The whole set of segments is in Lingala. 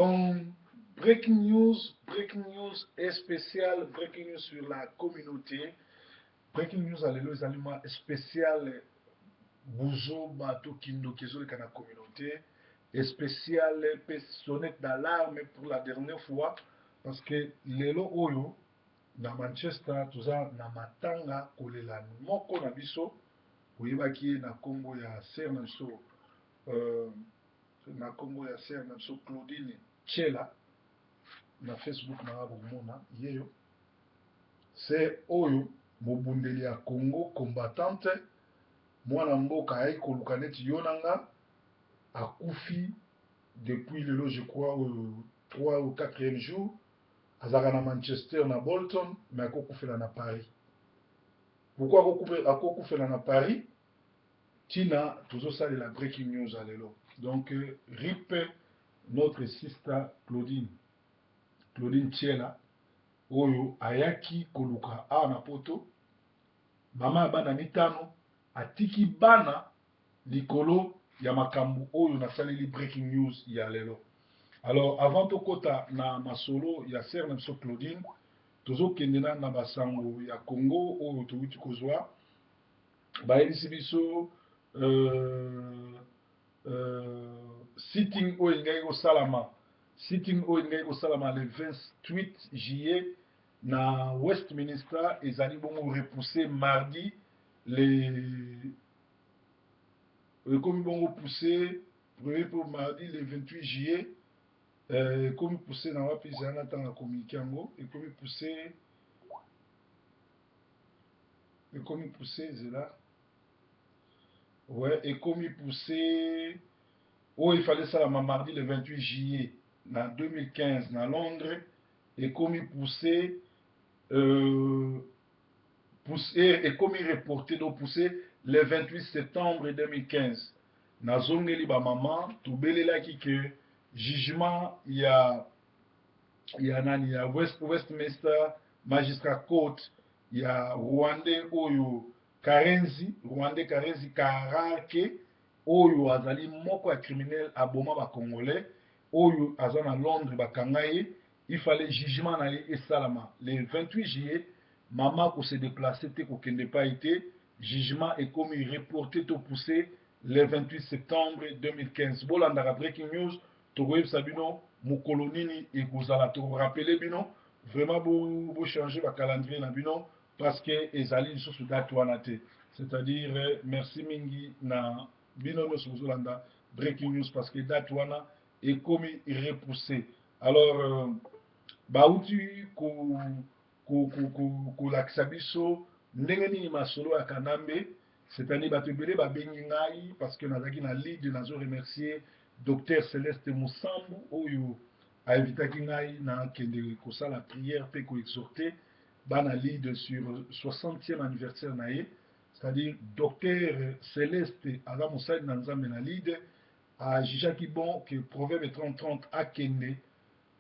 Bon, breaking news spécial, breaking news sur la communauté. Breaking news ya lelo ezali mwa spécial buzoba to kindoki ezoleka na communauté, spécial mpe sonnette d'alarme pour la dernière fois, parce que lelo oyo na Manchester toza na matanga kolela moko na biso. Oyebaki ye na nkombo ya sœur na biso, na nkombo ya sœur na biso Claudine Tshela. Na Facebook na nga bokomona yeyo, sœur oyo mobundeli ya Congo, combattante, mwana mboka ayaki koluka neti yo na nga. Akufi depuis lelo, je crois oyo 3 ou 4e jour. Azalaka na Manchester, na Bolton, mais akokufela na Paris. Pourquoi akokufela na Paris? Ntina tozosalela breaking news ya lelo. Donc RIP notre sister Claudine, Claudine Tshiela, oyo ayaki koluka awa na Poto, mama ya bana mitano, atiki bana likolo ya makambo oyo nasaleli breaking news ya lelo. Alors, avant tokɔta na masolo ya sœur na biso Claudine, tozokende na basango ya Congo oyo towuti kozwa. Bayebisi biso sitting oyo elingaki kosalama, sitting oyo elingaki kosalama le 28 juillet na Westminster ezali bongo repoussé mardi le, ekomi bongo poussé, prévu pour mardi le 28 juillet, ekomi poussé na wapi? Ezala na ntango ya communiqué yango, ekomi poussé, ekomi poussé, zela, ouais, ekomi poussé. Oyo efallait esalama mardi le 28 juillet na 2015 na Londres ekomi poussé, poussé, ekomi reporté, donc poussé le 28 septembre 2015. Nazongeli bamama, tobelelaki ke jugement ya nani, ya Westminster Magistrat Court ya Rwandais oyo Karenzi, Rwandais Karenzi Karake, oyo azali moko ya criminel aboma Bacongolais, oyo aza na Londres, bakanga ye. Il fallait jugement na ye esalama le 28 juillet. Mama kose déplacer te, kokende epai te. Jugement ekomi reporté to poussé le 28 septembre 2015. Bolandaka breaking news, tokoyebisa bino mokolo nini ekozala, tokorappeler bino. Vraiment bochange bacalendrier na bino, parce que ezali lisusu date wana te. C'est-à-dire, merci mingi na bino nyonso bozolanda breaking news, parce que date wana ekomi repoussé. Alors bauti kolakisa biso ndenge nini masolo ya Kanambe, c'est-à-dire bato ebele babengi ngai parce que nazalaki na lead. Nazo remercier docteur Céleste Musambu oyo ainvitaki ngai nakende kosala prière mpe koexhorter bana lead sur 60e anniversaire na ye. C'est-à-dire docteur Céleste aza mosali na Nzambe na lead, ajugeaki bon que Proverbe 30 akende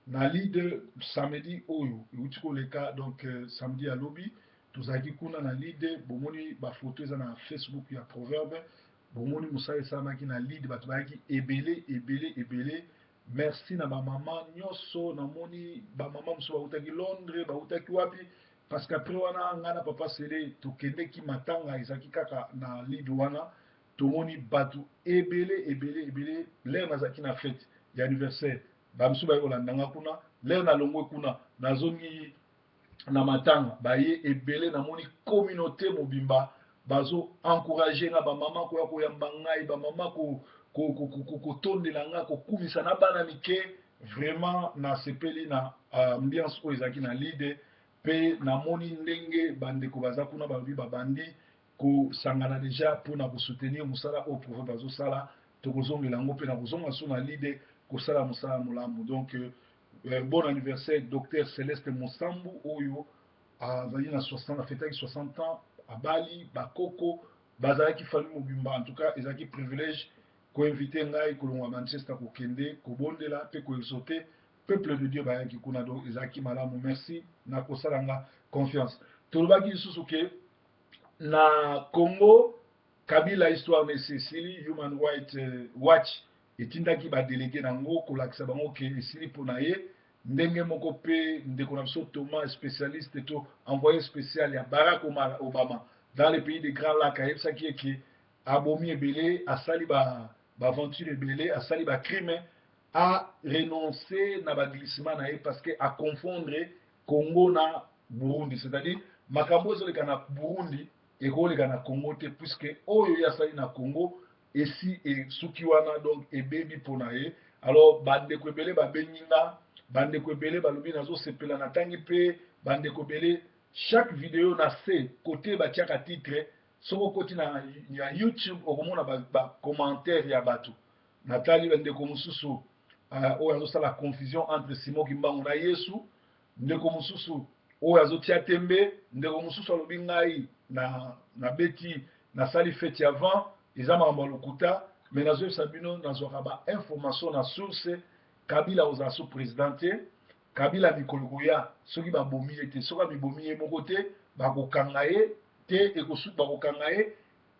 na lead samedi oyo euti koleka. Donc samedi alobi tozalaki kuna na lead. Bomoni bafoto eza na Facebook ya Proverbe, bomoni mosala esalamaki na lead, bato bayaki ebele, ebele, ebele. Merci na bamama nyonso. Namoni bamama mosusu bautaki Londres, bautaki wapi, parce que après wana ngai na papa Sele tokendeki matanga, ezalaki kaka na lead wana. Tomoni bato ebele, ebele, ebele. L'heure nazalaki na fête ya anniversaire, bamosusu baye kolanda nga kuna. L'heure nalongwe kuna, nazongi na matanga, baye ebele. Namoni communauté mobimba bazo encourager nga, bamama koya koyamba ngai, bamama kotondela nga, kokumisa na bana mike. Vraiment nasepeli na ambiance oyo ezalaki na lead. Mpe namoni ndenge bandeko baza kuna, balobi babandi kosangana déjà mpona kosoutenir mosala oyo Proverbe bazosala. Tokozongela yango mpe na kozonga so na lead kosala mosala molamu. Donc bon anniversaire docteur Céleste Mosambu, oyo azali na 60, afetaki 60 ans, abali, bakoko bazalaki, famille mobimba. En tout cas ezalaki privilège koinviter ngai kolongwa Manchester, kokende kobondela mpe koexhorter peuple de Dieu bayaki kuna. Donc ezalaki malamu, merci na kosala nga confiance. Tolobaki lisusu ke na Congo, Kabila histoire na esili. Human Right Watch. Etindaki ba delegues na yango kolakisa bango que esili pona ye. Ndenge moko pe ndeko na biso Thomas specialiste to envoye special ya Barack Obama dans le pays des grands lacs ayebisaki ye que abomi ebele, asali ba aventures ebele, asali ba crimes, a renoncer na ba glissements na ye parce que a confondre Congo na Burundi, c'est-à-dire makambo oyo ezoleka na Burundi ekoleka na Congo te puisque oyo ye asali na Congo esi esuki wana, donc ebebi pona ye. Alors ba ndeko ebele babengi nga, ba ndeko ebele balobi nazosepela, natangi pe ba ndeko ebele chaque video na se cote batiaka titre, soki okoti na ya YouTube okomona ba commentaire ya bato. Natali ba ndeko mosusu oyo azosala confusion entre Simon Kimbangu na Yesu, ndeko mosusu oyo azotia tembe, ndeko mosusu alobi ngai na nabeti nasali feti avant, eza makambo ya lokuta, mais nazoyebisa bino nazwaka ba information na source. Kabila ozala sous president te, Kabila mikolo koya soki babomi ye te, soki amibomi ye moko te, bakokanga ye te, ekosu bakokanga ye,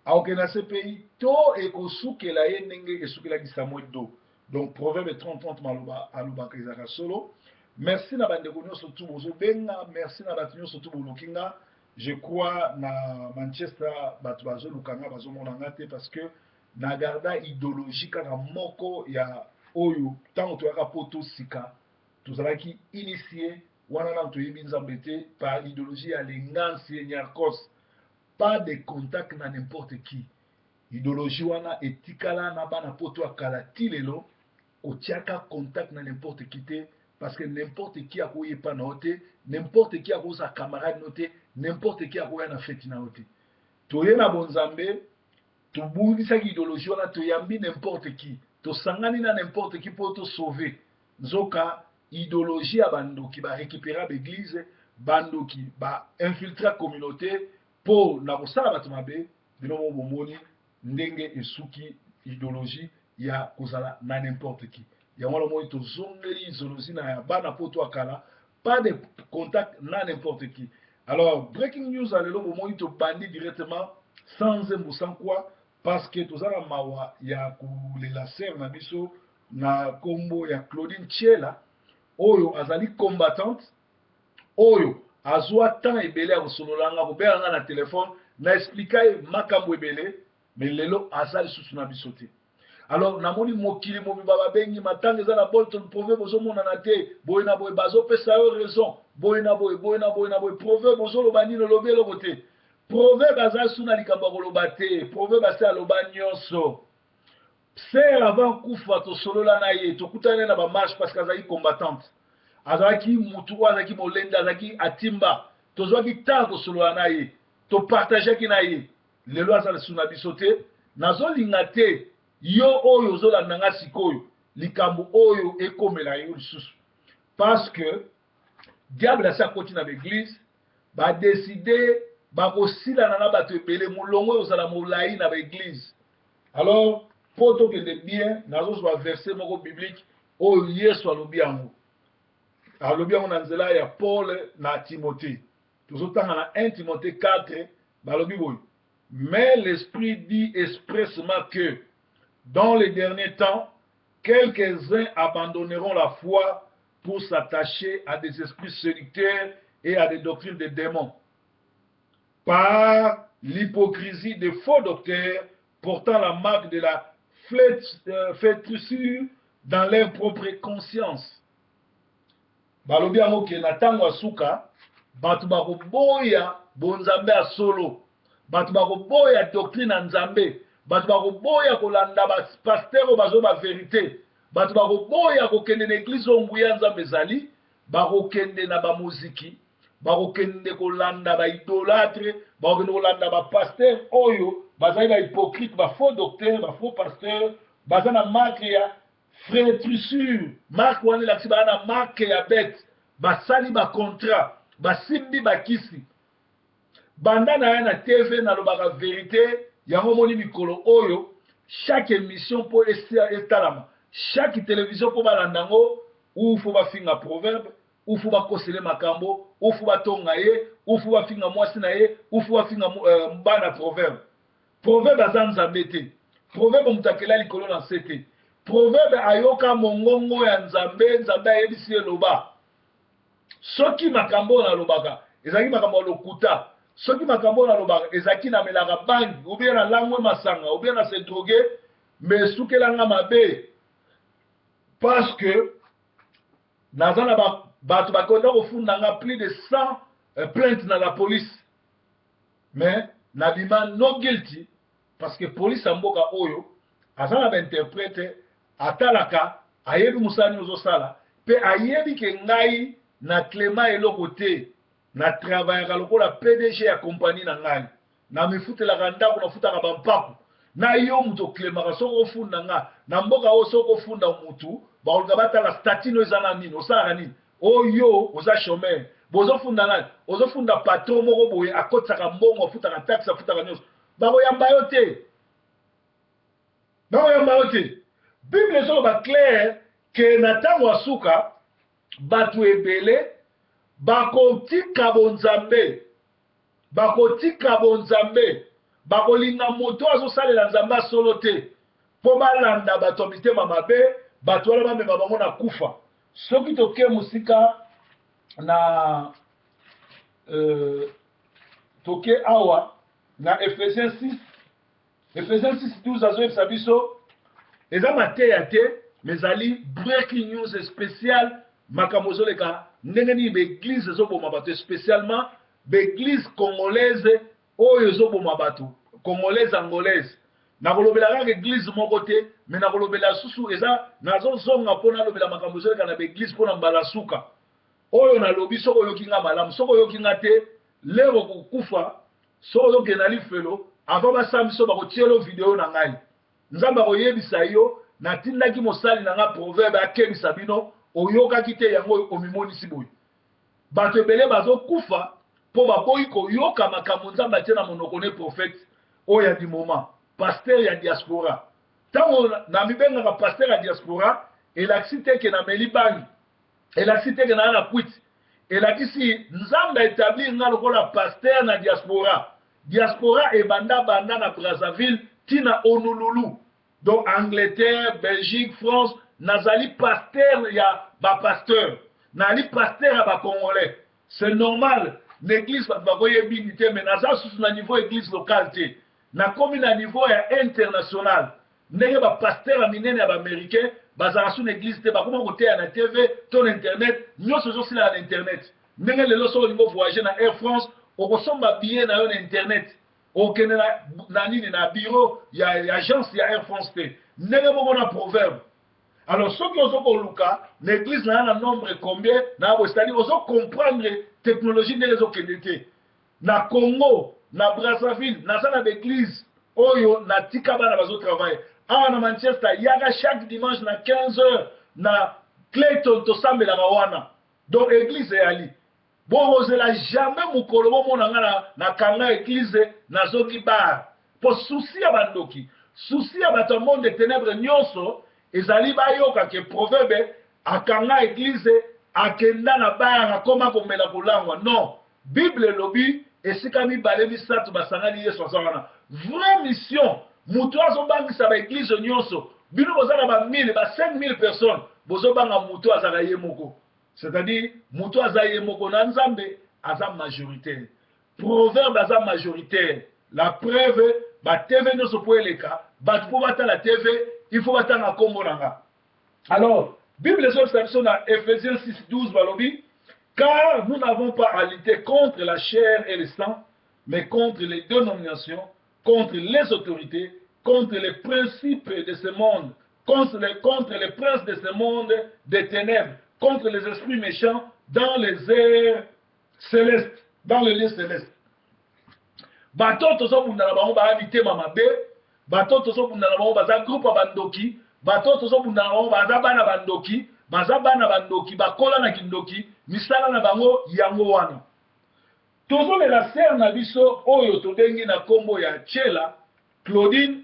akokende na CPI to ekosukela ye ndenge esukelaki Samuel Doe. Donc proverbe 30 30 maloba alobaka ezalaka solo. Merci na bandeko nyonso tu bozobenga, merci na bato nyonso tu boluki nga. Je crois na Manchester bato bazoluka nga bazomona nga te parce que na garda idéologie kaka moko ya oyo ntango toyaka poto sika tozalaki initié wana nanu toyebi Nzambe te par idéologie ya lengansi nyarkos, pas de contact na n'importe qui. Idéologie wana etikala na bana poto ya kala ti lelo, kotiaka contact na n'importe qui te parce que n'importe qui akoyepa na yo te, n'importe qui akozala camarade na yo te, n'importe qui akoya na feti na yo te. Toye na bonzambe, tobungisaki idéologie wana, toyambi n'importe qui, tosangani na n'importe qui mpo tosauve. Nzoka idéologie ya bandoki ba récupéra ba église, bandoki ba infiltra communauté mpo na kosala bato mabe. Bino moko bomoni ndenge esuki idéologie ya kozala na n'importe qui. Yango wana omoni tozongeli idéologie na ya bana poto ya kala, pas de contact na n'importe qui. Alors breaking news ya lelo bomoni tobandi directement sans nzembo sans quoi, parce que toza na mawa ya kolela sœur na biso na kombo ya Claudine Tshiela, oyo azali combattante, oyo azwa temps ebele ya kosolola nga, kobenga nga na telefone, na explika ye makambo ebele, mais lelo aza lisusu na biso te. Alors namoni mokili mobimba babengi matanga eza na Bolton, proverbe ozomonana te, boye na boye, bazopesa yo raison, boye na boye, boye na boye na boye, proverbe ozoloba nini, olobi eloko te. Proverbe aza su na likambo ya koloba te, proverbe asi aloba nyonso. Sœur avant kufa tosolola na ye, tokutana na ba marche parce que azalaki combattante, azalaki mutu oyo azalaki molende, azalaki atimba, tozwaki temps kosolola na ye, topartageaki na ye. Lelo aza lisusu na biso te. Nazolinga te yo oyo ozolanda nga sikoyo likambo oyo ekomela yo lisusu, parce que diable asi akoti na baeglise, badeside bakosilana na bato ebele, molongo oyo ozala molai na baeglise. Alors mpo tokende bien, nazozwa verset moko biblique oyo Yesu alobi yango, alobi yango na nzela ya Paul na Timothée. Tozotanga na 1 Timothée 4, balobi boye: mais l'Esprit dit expressement que dans les derniers temps quelques-uns abandonneront la foi pour s'attacher à des esprits séducteurs et à des doctrines de démons, par l'hypocrisie des faux docteurs portant la marque de la flétrissure dans leur propre conscience. Balobi yango ke na ntango ya suka bato bakoboya bonzambe ya solo, bato bakoboya doctrine ya Nzambe, bato bakoboya kolanda bapasteur oyo bazoba verité, bato bakoboya kokende na eglise oyo nguya ya Nzambe ezali, bakokende na bamoziki, bakokende kolanda baidolatre, bakokende kolanda bapasteur oyo bazali bahypocrite, bafaux docteur, bafaux pasteur, baza na marque ya flétrissure. Marque wana elakisi baza na marque ya bête, basali bacontrat, basimbi bakisi. Banda na ya na TV nalobaka verité yango, omoni mikolo oyo chaque émission mpo etalama, chaque télévision mpo balanda yango, ou faut bafinga proverbe, ou faut bakosele makambo, ou faut batonga ye, ou faut bafinga mwasi na ye, ou faut bafinga bana proverbe. Proverbe aza Nzambe te, proverbe moto akela likolo na nse te. Proverbe ayoka mongongo ya Nzambe, Nzambe ayebisi ye loba. Soki makambo oyo nalobaka ezalaki makambo ya lokuta, soki makambo oyo nalobaka ezalaki namelaka bangi ou bien nalangwe masanga ou bien na se droguer, mais esukela nga mabe parce que naza na bato bakonda kofunda nga plus de 100 plaintes na la police, mais nabima no guilty parce que police ya mboka oyo aza na ba interprète, atalaka, ayebi mosala nini ozosala, mpe ayebi ke ngai na clema eloko te. Na travaillaka lokola PDG ya compagnie na ngai, na mifutelaka ndako, nafutaka bampaku. Na yo moto oklemaka, soki ofunda nga na mboka oyo, soki ofunda mutu, bakoluka batala statut no eza na nini, osalaka nini. Oyo oza chômeur, bozofunda nani? Ozofunda patron moko boye akotisaka mbongo, afutaka taxe, afutaka nyonso, bakoyamba yo te, bakoyamba yo te. Bible ezoloba clair ke na ntango ya suka bato ebele bakotika bonzambe, bakotika bonzambe, bakolinga moto azosalela Nzambe asolo te mpo balanda bato ya mitema mabe, bato wana bamema bango na kufa. Soki toke mosika na toke awa na Ephésiens 6, Ephésiens 6 12 azoyebisa biso, eza mateya te, mais ezali breaking news spécial, makambo ezoleka ndenge nini baeglise ezoboma bato, spécialement baeglise congolaise oyo ezoboma bato, congolaise, angolaise. Nakolobela kaka eglise moko te, mais nakolobela susu, eza nazozonga mpo nalobela makambo ezoleka na baeglise mpo na mbala suka oyo nalobi. Soki oyoki nga malamu, soki oyoki nga te, lero kokufa, soki ozokende na lifelo, avant basala biso bakotiela video na ngai, Nzambe akoyebisa yo: natindaki mosali na nga Proverbe akebisa bino, oyokaki te, yango omimonisi boye. Bato ebele bazokufa mpo baboyi koyoka makambo Nzambe atie na monoko ne prophète oyo ya du moment, pasteur ya diaspora. Ntango namibengaka pasteur ya diaspora, elakisi te ke nameli bangi, elakisi te ke naa na kwiti, elakisi Nzambe aétablir nga lokola pasteur na diaspora. Diaspora ebanda banda na Brazzaville tina Honolulu, donc Angleterre, Belgique, France. Nazali pasteur ya bapasteur, nazali pasteur ya bacongolais. C'est normal, na église bato bakoyebi te, mais naza susu na niveau église locale te, nakomi na niveau ya international. Ndenge bapasteur ya minene ya baaméricain bazalaka su na église te, bakoma koteya na TV to na internet, nyonso ezosilaka na internet. Ndenge lelo soki olingi ovoyage na Air France, okosomba billet na yo na internet, okende na nini, na bureau ya agence ya Air France te. Ndenge moko na Proverbe. Alors soki ozo koluka na église na ya na nombre combien na boye, c'est-à-dire ozo comprendre technologie ndenge ezokende te. Na Congo, na Brazzaville, naza na baeglise oyo natika bana bazotravaille. Awa na Manchester, yaka chaque dimanche na 15 heures na Clayton, tosambelaka wana. Donc église eyali, bokozela jamais mokolo bomona nga na kanga église, nazongi bar, mpo souci ya bandoki, souci ya bato ya monde de ténèbre nyonso ezali bayoka ke Proverbe akanga église, akenda na bar, akoma komela, kolangwa. Non, Bible elobi esika mibale misato basangani, Yesu aza wana. Vraie mission, moto azobangisa baeglise nyonso, bino boza na ba 1000, ba 5000 personnes, bozobanga moto azalaka ye moko. C'est-à-dire moto aza ye moko na Nzambe aza majoritaire, Proverbe aza majoritaire. La preuve, batv nyonso mpo eleka bato mpo batala TV, il faut batanga nkombo na nga. Alors Bible ezobisa biso na Ephésiens 6 12, balobi: car nous n'avons pas à lutter contre la chair et le sang, mais contre les dominations, contre les autorités, contre les principes de ce monde, contre les princes de ce monde des ténèbres, contre les esprits méchants dans les airs célestes, dans les lieux célestes. Bato tozobunda na bango baya mitema mabe, bato tozobunda na bango baza groupe ya bandoki, bato tozobunda na bango baza bana bandoki, baza bana bandoki, bakola na kindoki, misala na bango yango wana. Tozolela sœur na biso oyo tobengi na nkombo ya Tshela Claudine.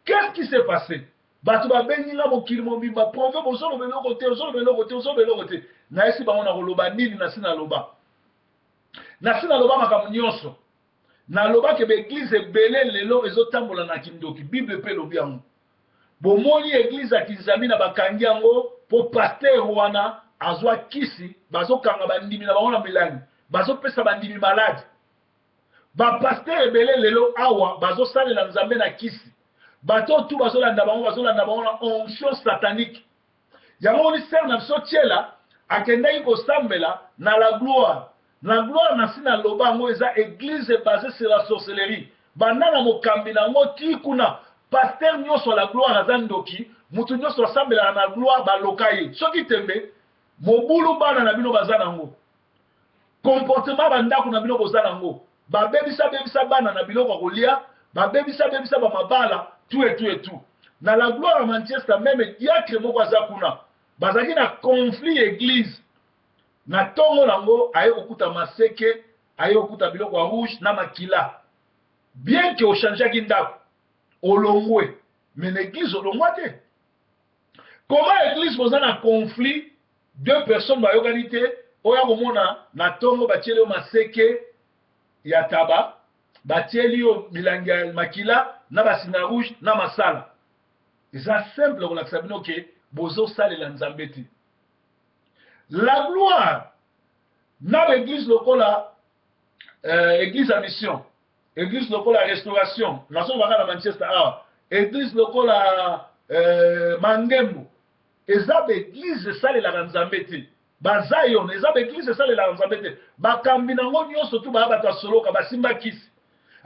Qu'est-ce qui s'est passé? Bato babengi nga mokili mobimba: Proverbe, ozoloba eloko te, ozoloba eloko te, ozoloba eloko te. Nayesi bango na koloba nini? Nasi naloba, nasi naloba makambo nyonso. Nalobaki baeglise ebele lelo ezotambola na kindoki. Bible mpe elobi yango. Bomoni eglise ya Kinzamina bakangi yango po pasteur wana azwa kisi, bazokanga bandimi na bango na milangi, bazopesa bandimi malade. Ba pasteur ebele lelo awa bazosalela Nzambe na kisi. Bato oyo tout bazolanda bango, bazolanda bango na onction satanique. Yango omoni sœur na biso Tshiela akendaki kosambela na la gloire. La gloire nasi na loba yango eza eglise basee sur la sorcellerie. Banda na mokambi na yango tii kuna pasteur nionso ya la gloire aza ndoki, mutu nionso asambelaka na gloire baloka ye. Soki tembe, mobulu bana na bino baza na yango. Comportement ba ndaku na bino boza na ngo ba bebisa bebisa bana na biloko ya kolia ba bebisa bebisa ba mabala tout et tout et tout na la gloire ya Manchester meme diacre moko aza kuna bazalaki na conflit ya eglise na tongo na ngo aye kokuta maseke aye kokuta biloko ya rouge na makila bien que ochangeaki ndaku olongwe mais na eglise olongwa te. Comment eglise boza na conflit deux personnes bayokani te oya komona na tongo batieli yo maseke ya taba batieli yo milangi ya makila na basinga rouge na masala eza simple kolakisa bino ke bozosalela nzambe te la gloire na ba eglise lokola euh, eglise ya mission Eglise lokola restauration nazoloba kaka na Manchester awa eglise lokola euh, Mangembo eza ba eglise esalelaka Nzambe te ba Zion eza ba eglise esalelaka Nzambe te bakambi nango nyonso tu baya bato ya soloka basimba kisi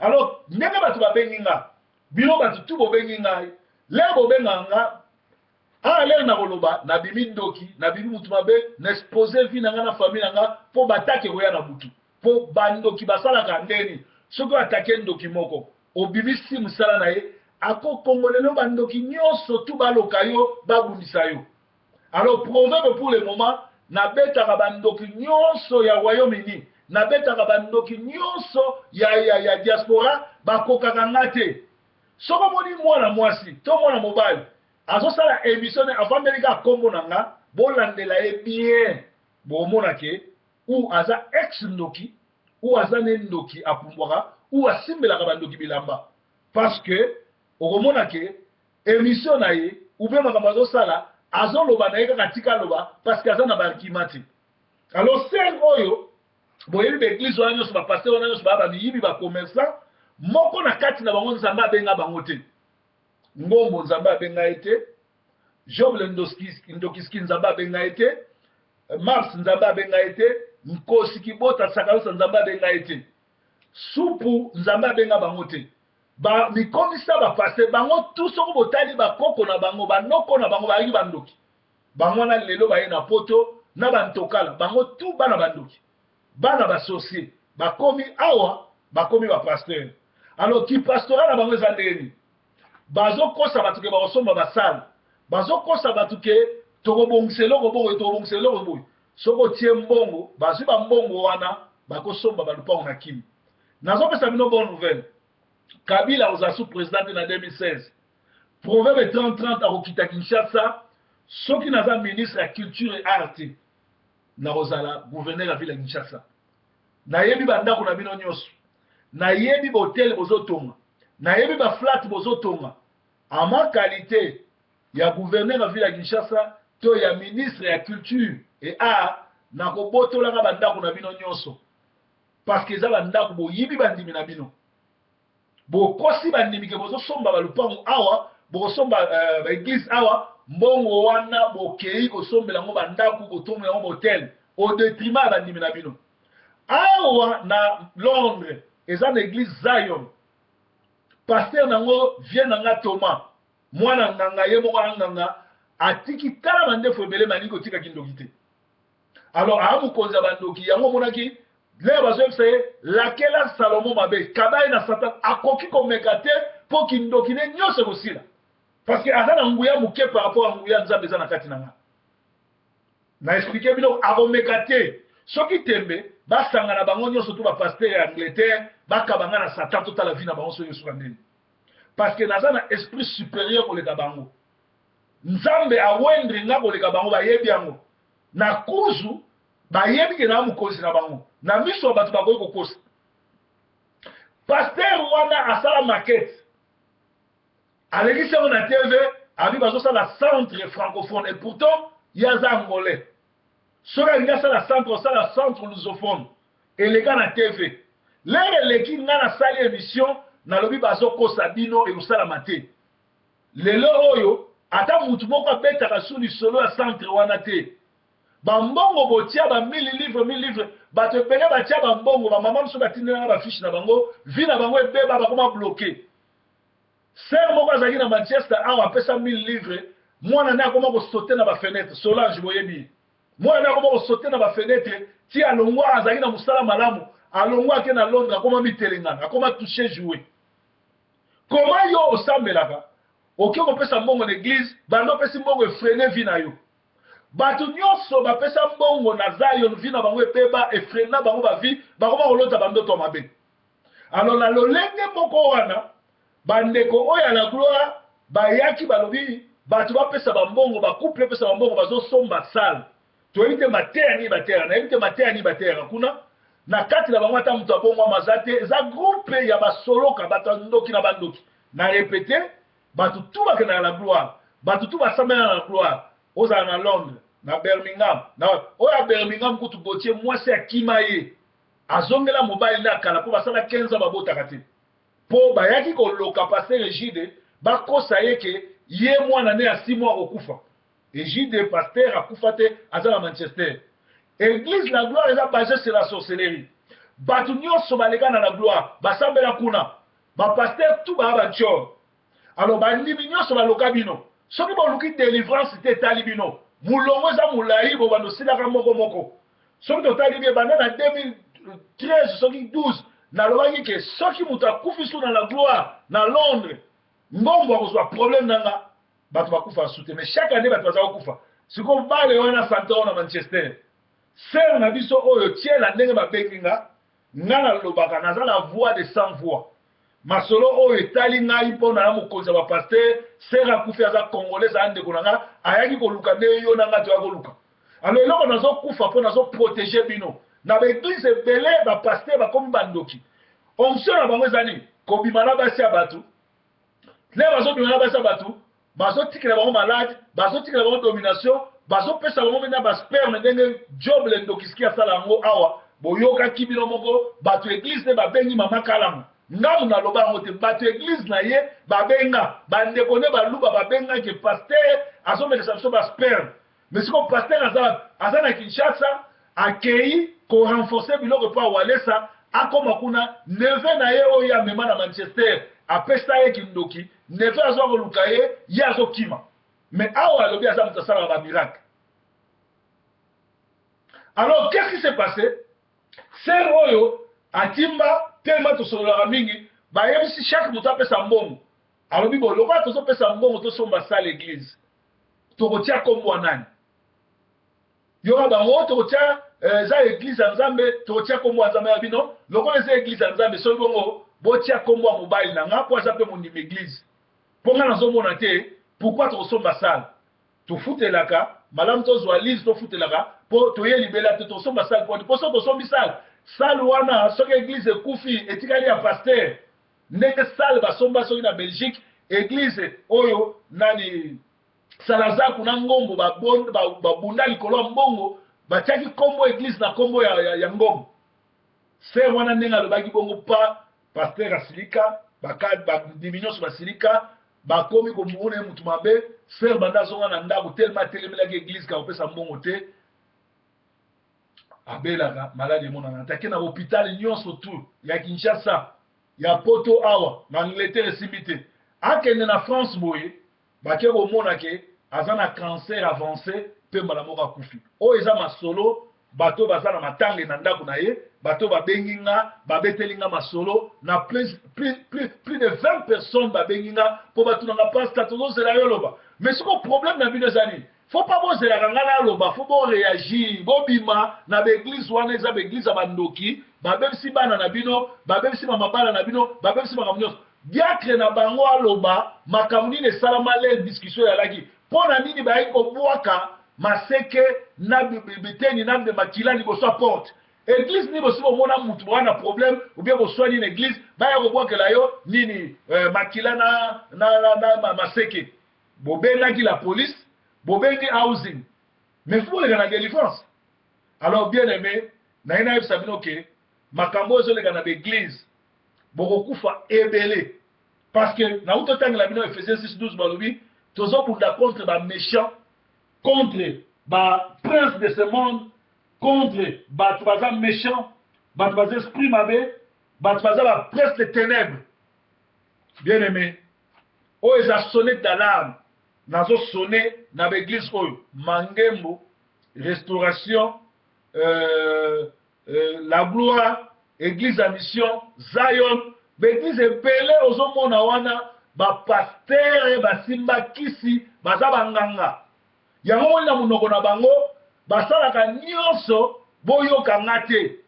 alors ndenge bato babengi nga bino bato tu bobengi ngai lere bobengaka nga Awa lere na koloba na bimi ndoki na bimi mutu mabe na expose vie na nga na famille na nga po ba attaque ekoya na butu po ba ndoki basalaka ndenge nini soki o attaque ndoki moko obimisi musala na ye ako kongolele yo ba ndoki nionso tout baloka yo ba bundisa yo alors proverbe pour le moment na betaka ba ndoki nionso ya royaume uni na betaka ba ndoki nionso ya, ya, ya diaspora bakokaka nga te soki omoni mwana mwasi to mwana mobali Azosala emission ne avandeli kaka kombo na nga bolandela ye bien bokomona ke ou aza ex ndoki ou aza ne ndoki apumbwaka ou asimbelaka ba ndoki bilamba parce que okomona ke emission na ye ou bien makambo azosala azoloba na ye kaka tika aloba parce que aza na ba argument te alors sœur oyo boyebi ba eglise wana nyonso ba pasteur wana nyonso ba ba miyibi ba commerçant moko na kati na bango nzambe abenga bango te Ngombo nzambe abenga ye te, Job le Ndokiski nzambe abenga ye te, Mars nzambe abenga ye te, Nkosi Kibota Sakayosa nzambe abenga ye te, Supu nzambe abenga bango te. Ba mikomisa ba pasteur bango tout soko botali ba koko na bango ba noko na bango bayaki ba ndoki. Bango wana lelo baye na poto na ba ntokala bango tout bana ba ndoki. Bana ba sorcier bakomi awa bakomi ba pasteur alors ki pastorat na bango eza ndenge nini? Bazo kosa batu ke bakosomba ba salle, bazo kosa batu ke tokobongisa eloko boye tokobongisa eloko boye. Soki otie mbongo bazwi ba mbongo wana bakosomba ba lupango na Kin. Nazopesa bino bonne nouvelle, Kabila akozala sous president te na 2016. Proverbe 30 30 akokita Kinshasa soki naza ministre ya culture et art te. Nakozala gouverneur ya ville ya Kinshasa. Nayebi ba ndako na bino nyoso. Nayebi ba hotel bozo tonga. Nayebi ba flat bozo tonga. En ma qualite ya gouverneur ya ville ya Kinshasa to ya ministre ya culture et art, nakobotolaka ba ndako na bino nyoso. Parce que eza ba ndako boyibi bandimi na bino. Bokosi bandimi ke bozo somba ba lupangu awa, bokosomba euh, ba eglise awa, mbongo wana bokeyi kosombela yango ba ndaku, kotongela yango ba hotel au detriment ya bandimi na bino. Awa na Londres eza na eglise Zion, pasteur na ngo vieux na nga Thomas, mwana nganga ye moko anganga atiki tala mandefu ebele mais alingi kotika kindoki te. Alors aa mokonzi ya bandoki yango omonaki lere bazoyebisa ye lakela Salomo mabe kaba ye na Satan akoki komeka te mpo kindoki ne nyonso ekosila parce que aza na nguya moke par rapport ya nguya Nzambe eza na kati na nga na explike bino akomeka te soki tembe basangana bango nyonso to bapasteur ya Angleterre bakaba nga na Satan totala vie na bango soki esuka ndeni parce que naza na esprit supérieur koleka bango Nzambe awendre nga koleka bango bayebi yango na kuzu bayebi ke na mokonzi na bango na miso ya bato bakoki kokosa pasteur wana asala maquette alekisi yango na tv. Abi bazosala centre francophone et pourtant ye aza angolais. Soki alingi asala centre, osala centre lusophone. Eleka na TV. L'heure eleki nga nasali emission nalobi bazokosa bino ekosalama te. Lelo oyo ata mutu moko abetaka su lisolo ya centre wana te. Ba mbongo botia ba 1000 livres 1000 livres bato ebele batia ba mbongo ba mama mosusu batindela nga ba fiche na bango vie na bango ebeba bakoma bloque. Sœur moko azalaki na Manchester awa apesa 1000 livres mwana ne akoma ko sauter na ba fenetre Solange boyebi ye. Mwana ne akoma ko sauter na ba fenetre ti alongwa azalaki na mosala malamu alongwa ake na Londres akoma mitelengana akoma touche jouer. Comment yo osambelaka oke kopesa mbongo na eglise banda opesi mbongo e freiner vie na yo. Batu nionso bapesa mbongo na Zion vie na bango ebeba e freina bango ba vie bakoma kolota ba ndoto ya mabe. Alors na lolenge moko wana ba ndeko oyo ya la gloire bayaki balobi batu bapesa ba mbongo ba couple epesa ba mbongo bazo somba salle toyebi te mateya nini bateyaka nayebi te mateya nini bateyaka kuna na kati na bango ata moto abongwama aza te eza groupe ya basoloka bato ya ndoki na bandoki na repete bato tu bakendaka na gloire bato tu basambela na gloire ozala na Londres na Birmingham na oyo ya Birmingham kutu Gauthier mwasi akima ye Azongela mobali na kala po basala 15 ans babotaka te. Po bayaki koloka pasteur Egide bakosa ye ke ye mwana ne ya 6 mois akokufa. Egide pasteur akufa te aza na Manchester. Eglise la gloire eza base sur la sorcellerie. Batu nionso baleka na la gloire basambela kuna. Ba pasteurs tout baa ba ntshor. Alors bandimi nionso baloka bino. Soki boluki delivrance te etali bino. Mulongo eza mulayi bobanda osilaka moko moko. Soki totali bien banda na 2013 soki 12 nalobaki ke soki moto akufi su na la gloire na Londres ngombo akozwa problème na nga bato bakufa su te mais chaque année bato baza kokufa sikoyo bale wana sante na Manchester sœur na biso oyo tiela ndenge babengi nga nga nalobaka naza la voix de sans voix Masolo oyo etali ngai mpo na mokonzi ya ba pasteur, sœur akufi aza congolaise aza ndeko na nga, ayaki koluka nde yo na nga toya koluka. Alors eloko nazo kufa mpo nazo proteger bino. Na ba eglise ebele ba pasteur bakomi ba ndoki. Onction na bango eza nini? Kobima na basi ya batu. Lelo bazobima na basi ya batu, bazotikela bango malade, bazotikela bango domination, bazopesa bango mpenza ba sperme ndenge Job le ndokiski asala yango awa. Boyokaki bino moko bato eglise nde babengi mama Kalanga. Ngamu naloba yango te, bato eglise na ye babenga bandeko nde baluba babenga ke pasteur azomelisa biso ba sperme. Mais sikoyo pasteur aza aza na Kinshasa akei ko renforcer biloko epa Walesa akoma kuna neveu na ye oyo ye amema na Manchester apesa ye kindoki neveu azo koluka ye ye azokima mais awa alobi aza moto asalaka ba miracle alors qu'est-ce qui s'est passé sœur oyo atimba tellement tosololaka mingi bayebisi chaque moto apesa mbongo alobi bo lokola tozopesa mbongo tosomba salle église tokotia kombo ya nani yoka bango tokotia eh, eza eglise ya nzambe tokotia kombo ya nzambe ya bino lokola eza eglise ya nzambe soki bongo botia kombo ya mobali na nga mpo aza mpe mondimi eglise mpo nga nazomona te pourkui tokosomba sale tofutelaka malamu tozwa lise tofutelaka mpo toye libela te tosomba sale mpo mpo soki tosombi sale sale wana soki eglise ekufi etikali ya paster Ndenge salle basomba soki na Belgique eglise oyo nani Salazaku na Ngombo babunda likolo ya mbongo batiaki kombo eglise na kombo ya, ya, ya Ngombo. Sœur wana ndenge alobaki bongo pa pasteur asilika bandimi nyonso basilika bakomi komona ye mutu mabe. Sœur banda azonga na ndako tellement atelemelaki eglise kakopesa mbongo te abelaka maladi emonana te ake na hopital nyonso tout ya Kinshasa ya poto awa na Angleterre esimbi te akende na France boye bake komona ke aza na cancer avance mpe mbala moko akufi oyo eza masolo bato baza na matange na ndako na ye bato babengi nga babeteli nga masolo na plus, plus, plus, plus de 20 personnes babengi nga mpo batuna nga pasta tozozela yo loba mais siko problème na bino eza nini Faut pas bozelaka nga naloba, faut bo reagir, bobima na ba eglise wana eza ba eglise ya ba ndoki, babebisi bana na bino, babebisi ba mabala na bino, babebisi makambo nionso. Diacre na bango aloba makambo nini esalama lere discussion eyalaki, pona nini bayaki kobuaka maseke na biteni na makila liboso ya porte. Eglise nini bosi bomona mutu boa na problème ou bien boswani na eglise baya kobuakela yo nini makila na, na, na, na maseke. Bobengaki la police, bobengi housing, mais faut boleka na delivrance. Alors bien aime, naye nayebisa bino ke makambo oyo ezoleka na baeglise, bokokufa ebele. Parce que nauti otangela bino Ephésiens 6:12, balobi tozobunda contre ba méchants, contre ba prince de ce monde, contre bato baza méchant, bato baza esprit mabe, bato baza ba prince de ténèbres. Bien aimé, oyo eza sonnette d'alarme, nazo sonner na ba église oyo Mangembo, Restauration, La Gloire, église ya Mission, Zion, ba église ebele ozomona wana ba pasteur basimba kisi, baza banganga. Yango moni na monoko na bango basalaka nyonso boyoka nga te,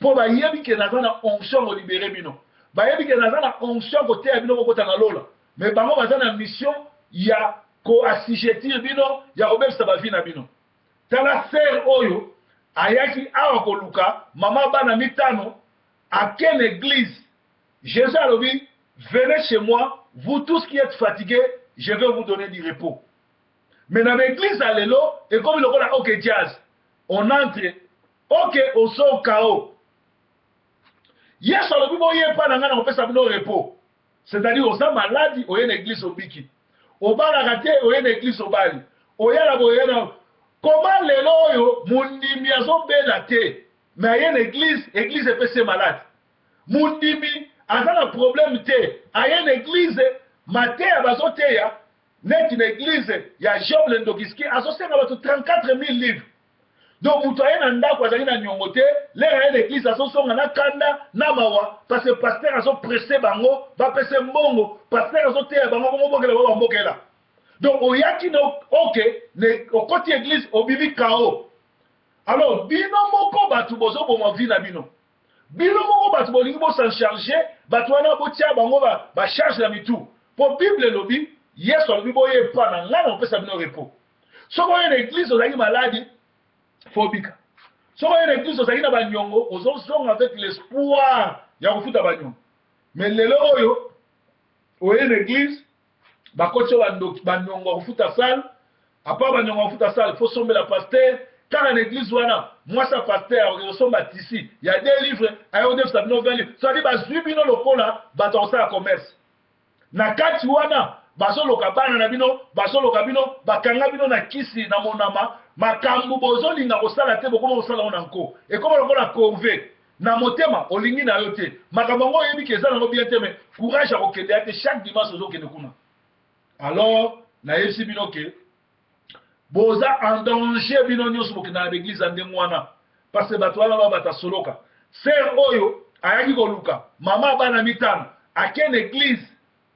mpo bayebi ke naza na onction kolibere bino, bayebi ke naza na onction koteya bino bokota na lola, mais bango baza na mission ya koassujettir bino, ya kobebisa bavi na bino. Tala sœur oyo ayaki awa koluka mama bana mitano, ake na église. Jésus alobi: "Venez chez moi, vous tous qui êtes fatigués, je vais vous donner du repos." Mais na baeglise ya lelo ekomi lokola OK Jazz, on entre, ok, oso kao. Yesu alobi: "Boye epa na ngai, na kopesa bino repos." C'est-à-dire oza maladi, oye na église, obiki. Obalaka te, oye na église, obali. Oyala boye na koma. Lelo oyo mondimi azobela te, mais aye na église, église epesi ye maladi. Mondimi aza na problème te, aye na église, mateya bazoteya neti na église ya Job Lendokiski, azosenga bato 34 000 livres. Donc moto aye na ndako azalaki na niongo te, lere aye na église azozonga na kanda na mawa, parce que pasteur azopresse bango bapesa mbongo, pasteur azoteya bango bongo bokela bo bambokela. Donc oyaki na ok, okoti église, obimi kao. Alors bino moko bato bozoboma vie na bino, bino moko bato bolingi bosan charge bato wana, botia bango bacharge na mitu. Mpo Bible elobi, Yesu alobi: "Boye epa na ngai, na kopesa bino repos." Soki oye na église ozalaki maladi, faut bika. Soki oye na église ozalaki na baniongo, ozozonga avec l'espoir ya kofuta baniongo. Mais lelo oyo oye na église, bakoti oyo bandoki, baniongo ya kofuta salle, apa baniongo ya kofuta salle, faut sombela pasteur. Kaka na église wana, mwasi ya pasteur akoki kosomba tissu ya 2 livres, aye kodefisa bino 20 livres. Soki bazwi bino lokola bato ya kosala commerce na kati wana, bazoloka bana na bino, bazoloka bino, bakanga bino na kisi na monama. Makambo bozolinga kosala te, bokoma kosala ngo na nko, ekoma lokola corvée na motema. Olingi na yo te makambo yango, oyebi ke eza nango bien te, mais courage ya kokende ya te. Chaque dimanche ozokende kuna. Alors nayebisi bino ke boza en danger, bino nyonso bokenda na baeglise ya ndenge wana, parce que bato wana babata soloka. Sœur oyo ayaki koluka mama bana mitano, akende église,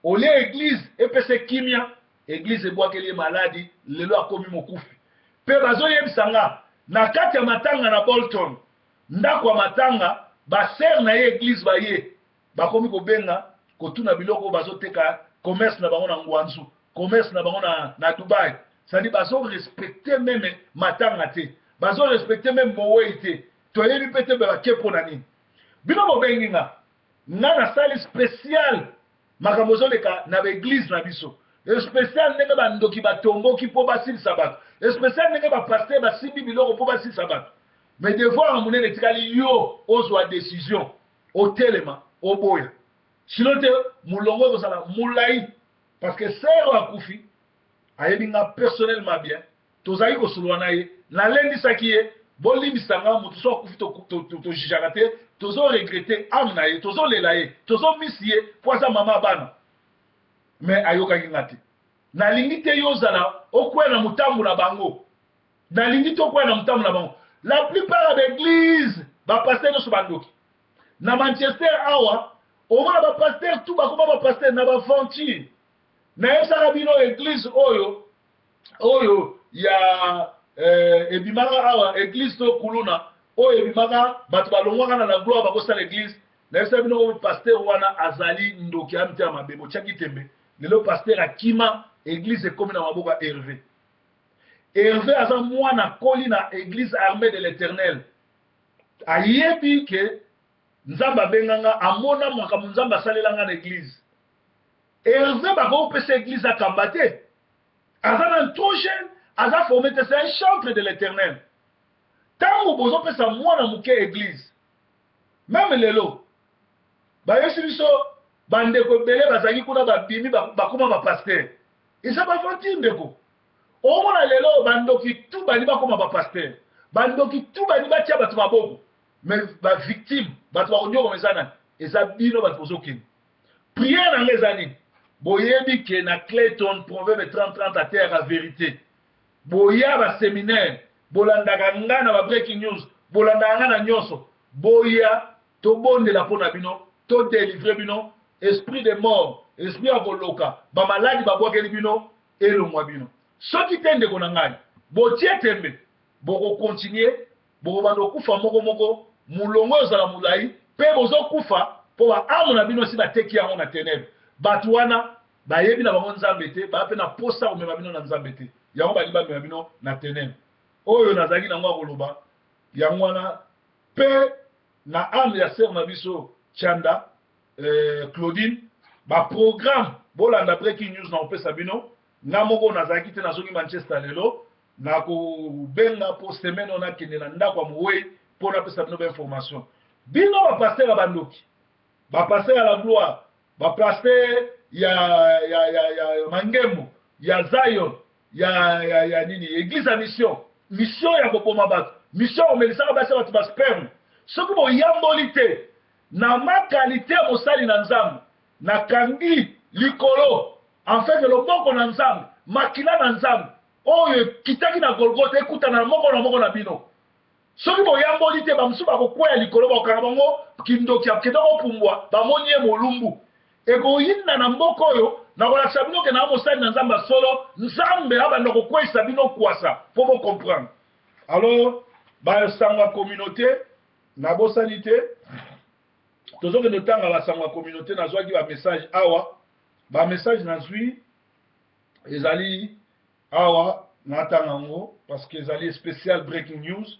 olie église epesa kimia, église ebwakeli ye maladi. Lelo akomi mokufi. Mpe bazoyebisa nga na kati ya matanga na Bolton, ndako ya matanga, basœur na ye église baye bakomi kobenga kotuna biloko oyo bazoteka, commerce na bango na Ngwanzu, commerce na bango na Dubai. C'est-à-dire bazorespecte même matanga te, bazorespecte même mowei te. Toyebi mpe te bake mpo na nini. Bino bobengi nga, nga nasali spécial makambo ozoleka na baeglise na biso, spécial ndenge bandoki batomboki mpo basilisa bato, spécial ndenge bapasteur basimbi biloko mpo basilisa bato. Mais devoir ya monene etikali yo ozwa décision, otelema, oboya. Sinon te, molongo ekozala molai, parce que sœur akufi ayebi nga personnellement bien. Tozalaki kosolola na ye, nalendisaki ye. Bolimbisa nga, moto so akufi tojugeaka te. Tozoregrete âme na ye, tozolela ye, tozomisi ye mpo aza mama bana, mais ayokaki nga te. Nalingi te yo ozala okwea na motambo na bango, nalingi te okwea na motambo na bango. La plupart ya baeglise, bapasteur nyonso bandoki. Na Manchester awa omona bapasteur tu bakoma bapasteur na baventure. Nayebisaka bino église oyo ya ebimaka awa, église to kuluna oyo ebimaka, bato balongwaka na la Gloire, bakosala église. Nayebisaka bino oyo pasteur wana azali ndoki ya mitema mabe. Botiaki tembe. Lelo pasteur akima, église ekomi na maboko ya Hervé. Hervé aza mwana koli na église Armée de l'Éternel. Ayebi ke Nzambe abenganga, amona makambo Nzambe asalelanga na église. Hervé bakokopesa église akamba te. Aza nanu trop jeune, aza forme te, c'est un chantre de l'Eternel. Tango bozopesa mwana moke eglise, meme lelo bayebisi biso bandeko ebele bazalaki kuna babimi bakoma ba pasteur. Eza ba aventure ndeko. Omona lelo bandoki tout bali bakoma ba pasteur. Bandoki tout bali batia bato maboko. Mais ba victime, bato bakonyokoma eza nani? Eza bino bato bozokende. Prière na nga eza nini? Boyebi ke na Clayton Proverbe 30 30 ateyaka verite. Boya ba seminaire, bolandaka nga na ba breaking news, bolandaka nga na nyonso. Boya tobondela mpo na bino, to delivrer bino esprit de mort, esprit ya koloka, ba maladi babwakeli bino elongwa bino. Soki te ndeko na ngai, botie tembe, boko continuer Bokobanda kokufa moko moko, molongo ekozala molai, mpe bozokufa mpo ba ame na bino esi bateki yango na tenèbres. Batu wana bayebi na bango Nzambe te, baza mpe na posa ya komema bino na Nzambe te, yango balingi bamema bino na tenèbres. Oyo nazalaki na yango ya koloba yango wana, mpe na ame ya sœur na biso Tshanda eh, Claudine, ba programme bolanda breaking news nakopesa bino. Nga moko nazalaki te, nazongi Manchester lelo. Nakobenga po semaine oyo nakende na ndako ya moweyi po napesa bino ba information. Bino ba pasteur ya bandoki, ba pasteur ya la gloire, ba pasteur ya ya ya ya mangembo, ya Zion, ya ya ya nini, eglise ya mission, mission ya koboma bato, mission ya komelisaka basi ya bato ba sperme. Soki boyamboli te na ma qualite ya mosali na Nzambe, nakangi likolo Afin que loboko na Nzambe, makila na Nzambe oyo ekitaki na Golgotha ekutana na moko na moko na bino. Soki boyamboli te, bamosusu bakokweya likolo, bakokanga bango kindoki, akende kopumbwa, bamoni ye molumbu. Ekoyinda na mboka oyo, nakolakisa bino ke naa mosali na Nzambe ya solo, Nzambe abanda kokweyisa bino kwasa po bo comprendre. Alors, ba sango ya communaute, nabosani te, tozokende kotanga ba sango ya communaute, nazwaki ba message awa. Ba message nazui ezali awa natanga yango parce que ezali special breaking news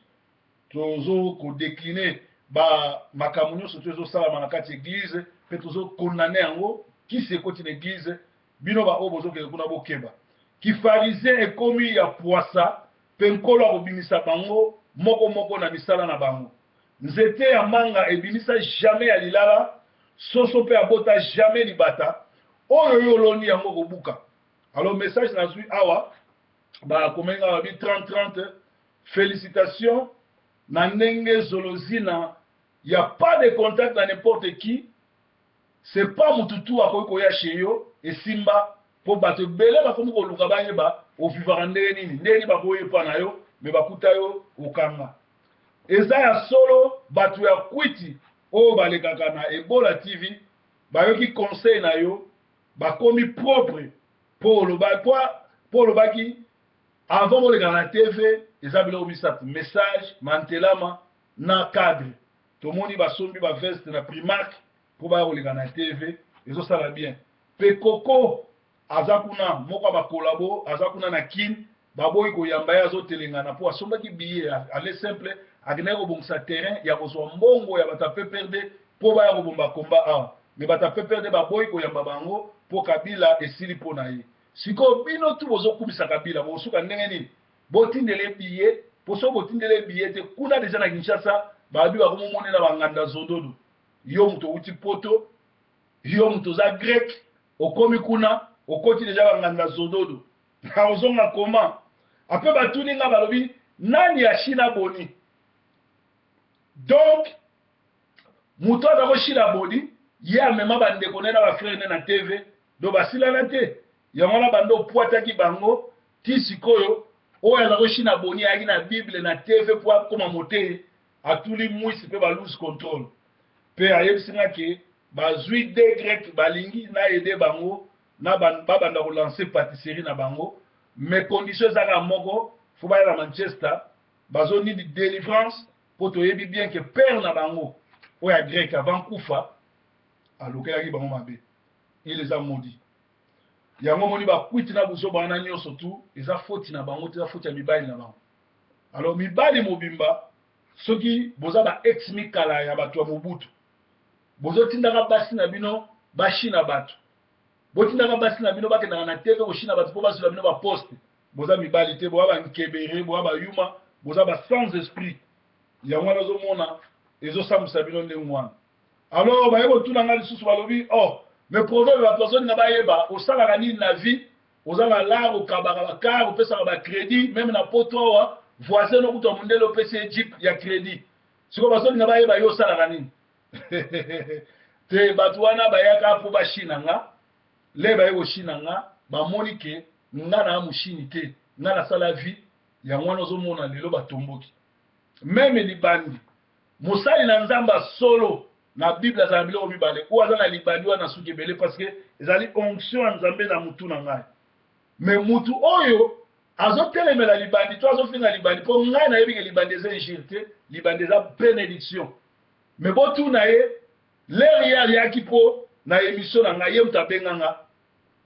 tozo ko decliner ba makambo nyonso to ezosalama na kati eglise mpe tozo condamner yango kisi ekoti na eglise bino ba oyo bozokende kuna bokeba kifarisien ekomi ya pwasa mpe nkolo akobimisa bango moko moko na misala na bango Nzete ya manga ebimisa jamais ya lilala, soso pe abota jamais libata, oyo yo oloni yango okobuka. Alors message nazui awa ba komeli nga babi 30 30 felicitations na ndenge zolozina ya pas de contact na n'importe qui C'est pas mutu tout akoki koya chez yo esimba po batu ebele bakomi koluka bayeba ovivaka ndenge nini, ndenge nini bakoya epa na yo mais bakuta yo okanga. Eza ya solo batu ya kwiti oyo balekaka na Ebola TV bayoki conseil na yo bakomi propre po oloba po olobaki avant bolekaka na TV eza biloko misatu message, mantelama na cadre. Tomoni basombi ba veste na Primark po baya koleka na TV ezo sala bien. Pe Coco aza kuna moko ya ba collabo aza kuna na Kin baboyi koyamba ye azo telengana po asombaki billet aller simple akendaki kobongisa terrain ya kozwa mbongo ya bato ya PPRD po baya kobomba combat awa mais bato ya PPRD baboyi koyamba bango po Kabila esili po na ye. Sikoyo bino tout bozo kumisa Kabila bokosuka ndenge nini? Botindela ye billet po soki botindeli ye billet te kuna dejà na Kinshasa balobi bakomi omonela ba nganda zododo yo mutu owuti poto yo mutu oza grec okomi kuna okoti dejà ba nganda zododo ozonga comment apres batuni nga balobi nani ya china boni donc Mutu aza ko shila body ye amema ba ndeko naye na ba frère naye na TV donc basilana te yango wana banda opuataki bango ti sikoyo oyo aza ko shina boni ayaki na bible na TV po akoma moteyi atuli mwisi pe ba lose control pe ayebisi nga ke bazui de grec balingi na aide bango na babanda ko lancer patisserie na bango mais condition eza kaka moko faut baya na Manchester bazo nidi delivrance Po toyebi bien que père na bango oyo ya grec avant kufa alokelaki bango mabe. Il les a maudits. Yango omoni ba kwiti na buzoba wana nionso tout eza faute na bango te eza faute ya mibali na bango. Alors mibali mobimba soki boza ba ex mikala ya batu ya Mobutu bozo tindaka basi na bino ba china batu. Botindaka basi na bino bakendaka na TV koshina bato mpo bazwela bino baposte. Boza mibali te, boza bankebere, boza bayuma, boza ba sans esprit. Yango wana ozomona ezosambwisa bino ndenge wana. Alors baye kotuna nga lisusu balobi oh mais proverbe bato bazolinga bayeba osalaka nini na vie, oza na lar, okabaka ba car, opesaka ba credit, meme na poto awa voisin no kutu ya mondele opesi ye jeep ya credit. Sikoyo bazolinga bayeba yo osalaka nini? Te, bato wana bayaka mpo bashina nga, le baye koshina nga bamoni ke nga na moshini te, nga nasala vie, yango wana ozomona lelo batomboki. Meme libandi, mosali na Nzambe ya solo na Bible azala na biloko mibale, oyo aza na libandi wana suki ebele parce que ezali onction ya Nzambe na mutu na ngai. Mais mutu oyo azotelemela libandi to azofinga libandi, mpo ngai nayebi ke libandi eza injure te, libandi eza benediction. Mais botuna ye l'heure ye ayaki mpo na emission na ngai, ye moto abenga nga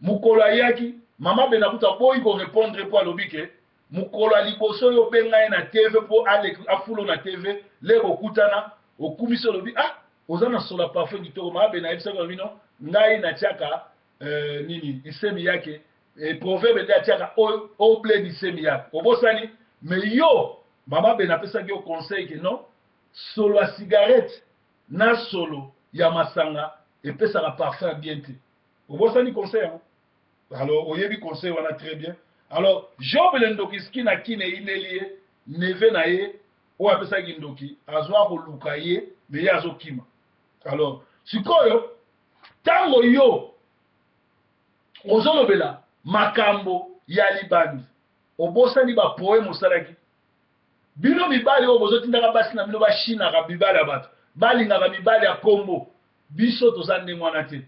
mokolo ayaki, mama Bena kutu aboyi ko repondre mpo alobi ke mokolo ya liboso oyo obenga ye na TV mpo afulo na TV, le bokutana okumisi olobi ah oza na sola parfum kitoko. Mama Bena ayebisaki alobi no ngai natiaka nini isemi yake proverbe nde atiaka oble disemi yake obosani. Mais yo mama Bena apesaki yo conseil ke non, solo ya cigarette na solo ya masanga epesaka parfum ya bien te. Obosani conseil yango? Alors oyebi conseil wana très bien. Alors Job le ndokiski na kine eyineli ye, neveu na ye oyo apesaki ndoki azwa koluka ye, mais ye azokima. Alors sikoyo ntango yo ozolobela makambo ya libandi, obosani bapoeme osalaki. Bino mibali oyo bozotindaka basi na bino bashinaka mibali ya bato, balingaka mibali ya kombo, biso toza ndenge wana te.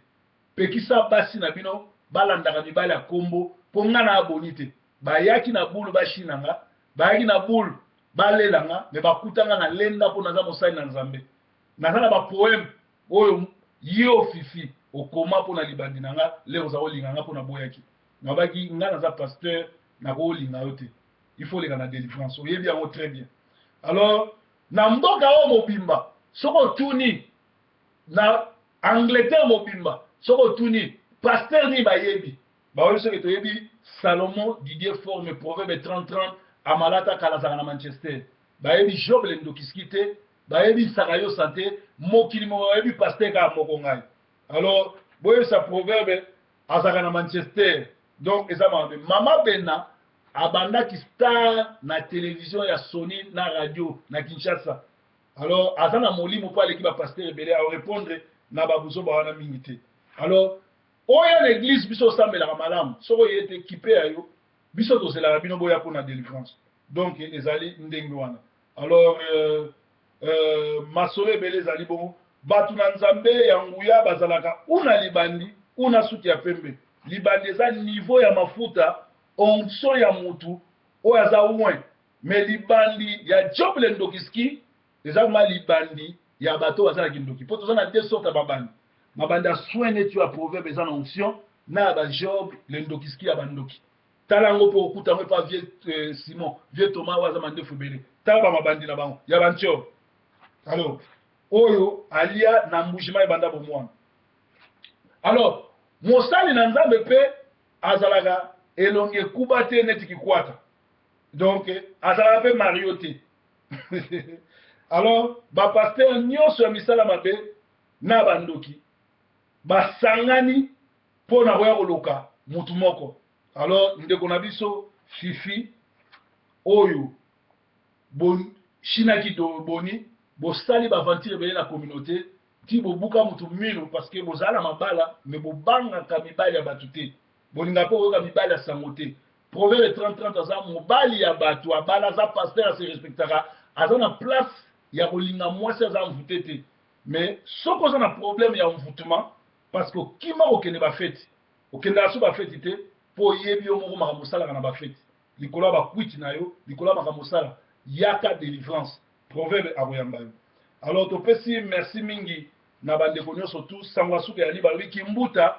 Pekisa basi na bino balandaka mibali ya kombo, mpo nga na aboni te. Bayaki na bulu bashina nga, bayaki na bulu balela nga, me bakuta nga na lenda mpo naza mosali na Nzambe. Naza na bapoeme oyo yo Fifi okoma mpo na libandi na nga, lero oza kolinga nga mpo naboyaki. Nabaki nga naza pasteur, nakolinga yo te. Il faut oleka na delivrance, oyebi yango très bien. Alors na mboka oyo mobimba soki otuni, na Angleterre mobimba soki otuni pasteur nini bayebi, bayebi soki toyebi Salomon Didier Forme Proverbe 30-30 amalata kala azalaka na Manchester, bayebi Job le Ndokiski te, bayebi Sakayosa te, mokili moko bayebi pasteur kaka moko ngai. Alors boyebisa Proverbe azalaka na Manchester, donc eza mabe. Mama Bena abandaki star na television ya Sony na radio na Kinshasa. Alors aza na molimo mpo aleki ba pasteur ebele, a répondre na ba buzoba wana mingi te. Alors oya na église biso osambelaka malamu, soki oye te kipe ya yo, biso tozelaka bino boya mpo na délivrance. Donc ezali ndenge wana. Alors masolo ebele ezali bongo. Bato na Nzambe ya nguya bazalaka una libandi una suki ya pembe. Libandi eza niveau ya mafuta, onction ya mutu oyo aza oint. Mais libandi ya Job le Ndokiski eza ma libandi ya bato baza na kindoki. Po toza na deux sortes ya mabandi. Mabandi ya soin neti ya proverbe eza na onction, na ya ba Job le Ndokiski ya bandoki. Tala yango mpo okuta yango epa vieux Simon, vieux Thomas oyo aza mandefu ebele. Tala ba mabandi na bango ya bantior. Alors oyo alia na mbujima ebanda bomwana. Alors mosali na Nzambe mpe azalaka elongi ekuba te neti kikwata. Donc azalaka mpe Mario te. Alors ba pasteur nyonso ya misala mabe na bandoki basangani mpo na koya koloka mutu moko. Alors ndeko na biso Fifi oyo boshinaki boni bosali ba aventure ebele na communauté ti bobuka mutu minu parce que bozala na mabala mais bobangaka mibali ya bato te, bolingaka mpe koyoka mibali ya sango te. Proverbe 30-30 aza mobali ya bato, abala, aza pasteur, ase respectaka, aza na place ya kolinga mwasi aza envoûté te. Mais soki oza na problème ya envoûtement parce que okima kokende bafeti, okendaka so bafeti te mpo oyebi yo moko makambo osalaka na bafeti, likolo ya bakwiti na yo, likolo ya makambo osala, yaka délivrance, Proverbe akoyamba yo. Alors topesi merci mingi na bandeko nyonso tu. Sango ya suka ya liba alobi Kimbuta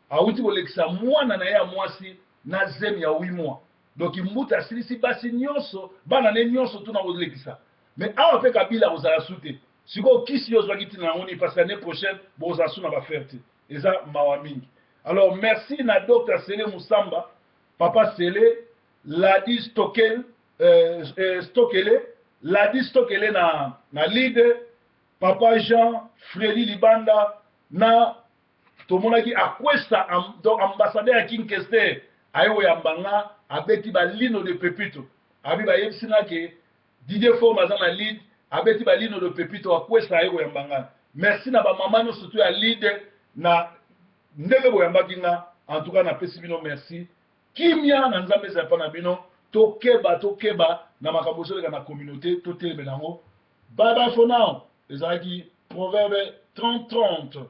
awuti kolekisa mwana na ye ya mwasi na zemi ya 8 mois. Donc Kimbuta asilisi basi nyonso, bana ne nyonso tu na kolekisa. Mais awa mpe Kabila akozala su te. Sikoyo kisi yo ozwaki ntina yango nini? Parce que année prochaine bokozala su na ba faire te. Eza mawa mingi. Alors merci na Docteur Sele Musamba, papa Sele, Ladi Stokel, Stokele, Ladi Stokele na leader, papa Jean, Freddy Libanda, na tomonaki Akwesa, donc ambassadeur ya King Kester, aye koyamba nga, abeti ba lino de pepito. Abi bayebisi nga ke Didier Forme aza na lead, abeti ba lino de pepito, Akwesa aye koyamba nga. Merci na ba mama nyonso surtout ya lead na ndenge boyambaki nga. En tout cas napesi bino merci. Kimia na Nzambe ezala pa na bino. Tokeba, tokeba na makambo ezoleka na communauté, totelemela yango. Bye bye for now. Ezalaki Proverbe 30-30.